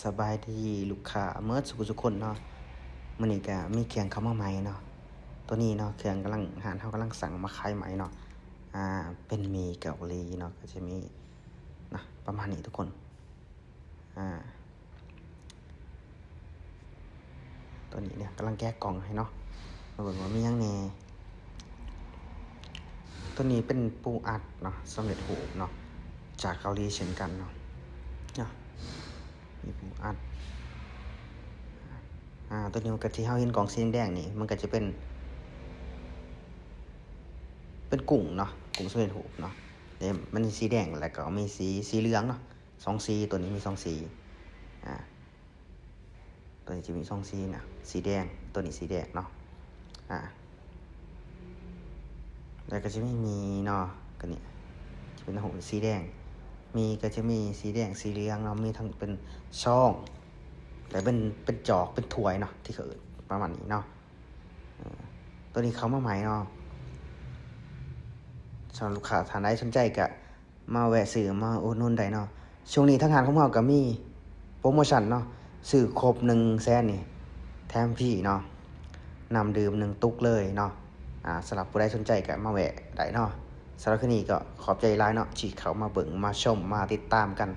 ສະບາຍດີລູກຄ້າເໝິດສູ່ຜູ້ສູ່ຄົນເນາະ. ມື້ນີ້ກະມີເຄື່ອງເຂົ້າມາໃໝ່ເນາະ. ໂຕນີ້ເນາະ ເຄື່ອງກຳລັງ ຮ້ານເຮົາກຳລັງສັ່ງມາຂາຍໃໝ່ເນາະ. ອ່າ ເປັນໝີ່ເກົາຫຼີເນາະ ກະຈະມີເນາະ ປະມານນີ້ທຸກຄົນ. ອ່າ ໂຕນີ້ເນຍ ກຳລັງແກະກ່ອງໃຫ້ເນາະ. ມາເບິ່ງວ່າມີຫຍັງແດ່. ໂຕນີ້ເປັນປູອັດເນາະ ສຳເລັດຮູບເນາະ ຈາກເກົາຫຼີເຊັ່ນກັນເນາະ. ເນາະ ມີປູອັດ. ອ່າ ໂຕນີ້ມັນກະທີ່ເຮົາເຫັນກ່ອງສີແດງໆນີ້ ມັນກະຈະເປັນ ເປັນກຸ້ງເນາະ ກຸ້ງສຳເລັດຮູບເນາະ. ເດ້ ມັນມີສີແດງ ແລ້ວກໍມີສີ ສີເຫຼືອງເນາະ ສອງສີ. ໂຕນີ້ມີສອງສີ. ອ່າ ໂຕນີ້ຈະມີສອງສີນະ ສີແດງ ໂຕນີ້ສີແດງເນາະ. ອ່າ ແລ້ວກໍຈະມີໝີ່ເນາະ ກະນີ້ຈະເປັນຮູບສີແດງ. ໝີ່ກໍຈະມີສີແດງ ສີເຫຼືອງເນາະ ມີທັງເປັນຊອງ ແລະເປັນ ເປັນຈອກ ເປັນຖ້ວຍເນາະ ທີ່ເຂົາເອີ້ນປະມານນີ້ເນາະ. ເອີ ໂຕນີ້ເຂົ້າມາໃໝ່ເນາະ. ສຳລັບລູກຄ້າທ່ານໃດສົນໃຈກະ ມາແວະຊື້ມາອຸດໜູນໄດ້ເນາະ. ຊ່ວງນີ້ທາງຮ້ານຂອງເຮົາກໍມີໂປຣໂມຊັນເນາະ ຊື້ຄົບໜຶ່ງແສນນີ້ແຖມຟຣີເນາະ ນ້ຳດື່ມໜຶ່ງຕຸກເລີຍເນາະ. ອ່າ ສຳລັບຜູ້ໃດສົນໃຈກໍມາແວະໄດ້ເນາະ. ສຳລັບຄືນນີ້ກໍຂອບໃຈຫຼາຍເນາະ ທີ່ເຂົ້າມາເບິ່ງ ມາຊົມ ມາຕິດຕາມກັນ.